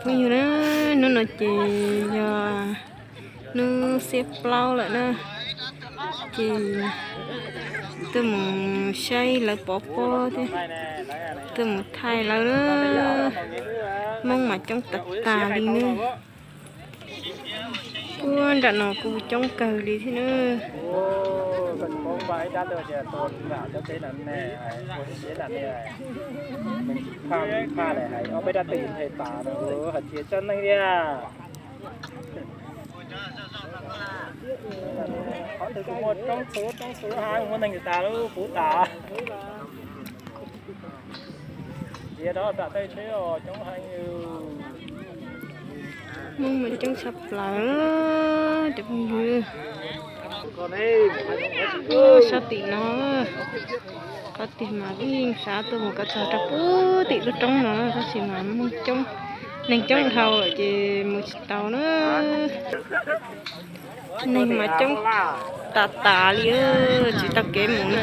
Phooj ywg na, hnub no ces yog hnub xiab plaub lawm na, ces tuaj mus saib lawv pov pob thiab, tuaj mus thaij lawv na. Hmoob mas coob tas tas li na. Ua nram no kuj coob kawg li thiab na. Qhov twg kuj muaj roob txhua roob txhua ha, muaj neeg tas lub puv tas. Tias rov plam tej tsheb os, coob heev. Hmoob mas coob tshaj plaws cov phooj ywg. Sab tim no, qhov tiag mas yeej xav tuaj mus kom txog rau puag tim lub roob no tab sis mas hmoob coob, neeg coob dhau lawm ces mus tsis tau na. Neeg mas coob tas tas li, tsis tau kev mus na.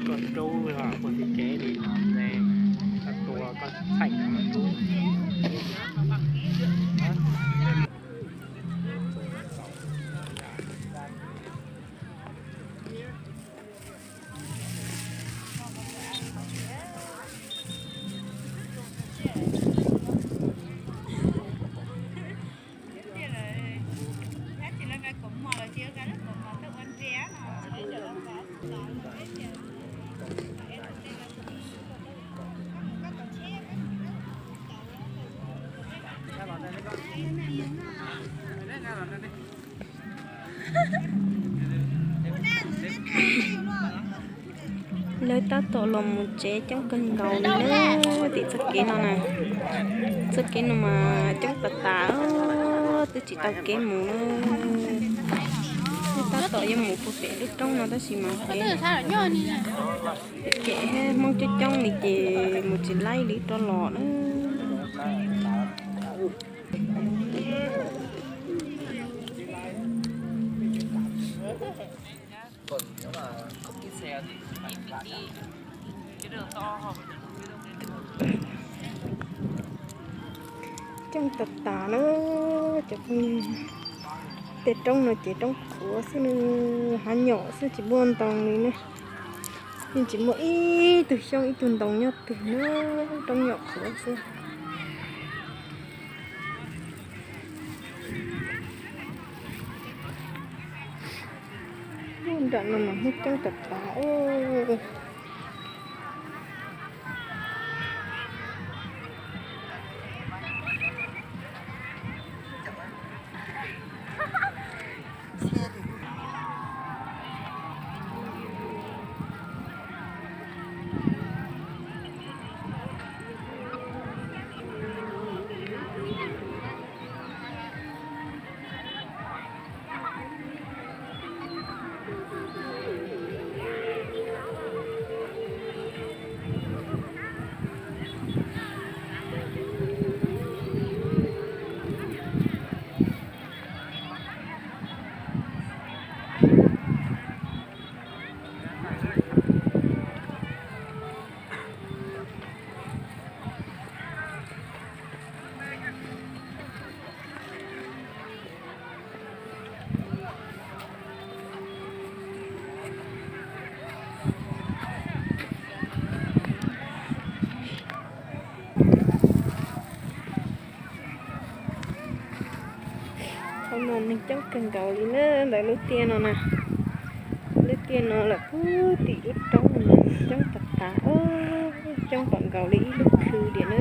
Koj rub puag tim kev li no, koj tua koj txhaij. Lawv tab tom los mus tsev coob kawg nkaus li na, tim txoj kev no na. Txoj kev no mas coob tas tas, twb tsis tau kev mus na. Lawv tab tom yuav mus puag pem lub roob no tab sis mas kev, kev Hmoob coob coob li ces mus tsis laib li rov los na. Coob tas tas na cov phooj ywg. Tej roob no ces roob qhuav xwb, hav nyom xwb tsis muaj ntoo li na. Yeej tsis muaj ib tug xyoob ib tug ntoo nyob twg na, roob nyom qhuav xwb. Nram no mas Hmoob coob tas tas. Coob kawg nkaus li na, ntawm lub tiaj no na. Lub tiaj no lawm puag tim lub roob no coob tas tas, coob tom nkaus li ib lub khw tiag na.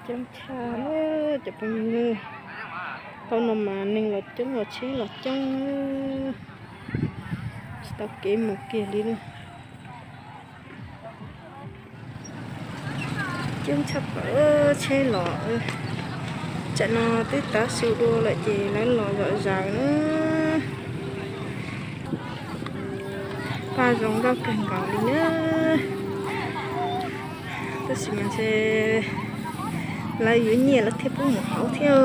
Coob tshaj cov phooj ywg, thaum no mas neeg los coob los tsheb los coob, tsis tau kev mus kiag li na. Coob tshaj plaws, tsheb los, tsam no twb tav su dua lawm ces lawv los zom zaws na. Paj zoo nkauj kawg nkaus li na. Tab sis mas ntshe lawv yuav nyiaj lawv thiaj pub mus hauv thiab.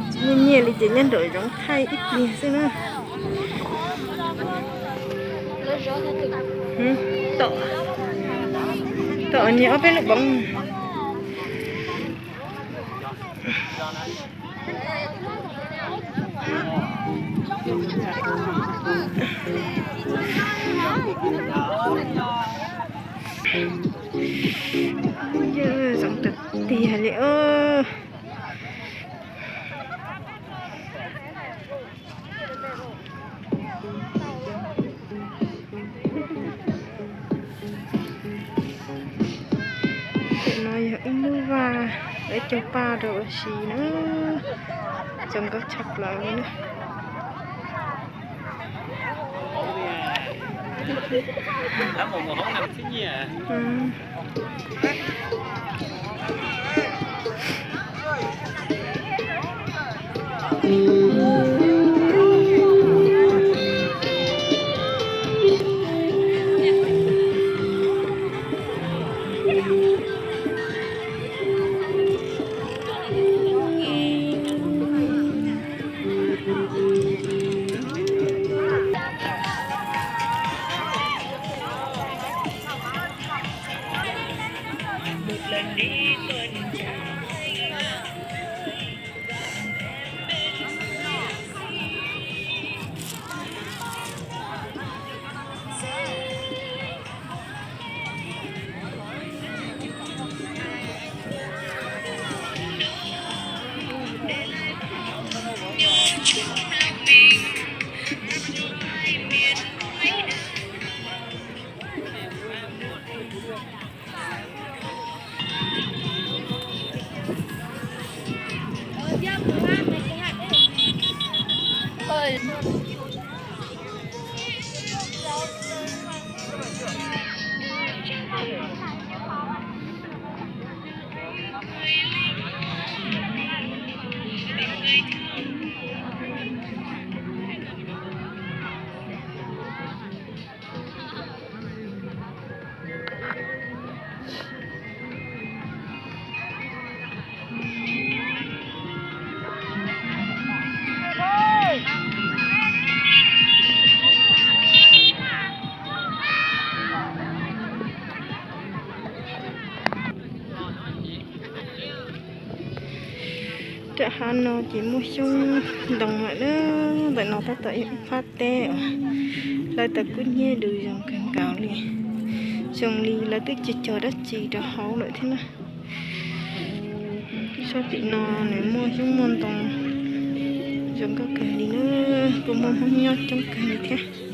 Tsis muaj nyiaj li ces nyob nraum zoov thaij ib pliag xwb na. Tom, tom nyias ob peb lub boov. Zoo tas tiag li os. Ntawm no yog ib lub vaj, lawv cog paj rau ua si na. Zoo nkauj tshaj plaws li na. Rau hav no ces muaj xyoob ntoo lawm na, ntawm no tab tom ib phab teb, lawv tau kub hnyiab du zoo kawg nkaus li, zoo li lawv twb tsis cog dab tsi rau hauv lawm thiab na. Sab tim no nws muaj xyoob muaj ntoo zoo nkauj kawg li na, kuj muaj Hmoob nyob coob kawg li thiab.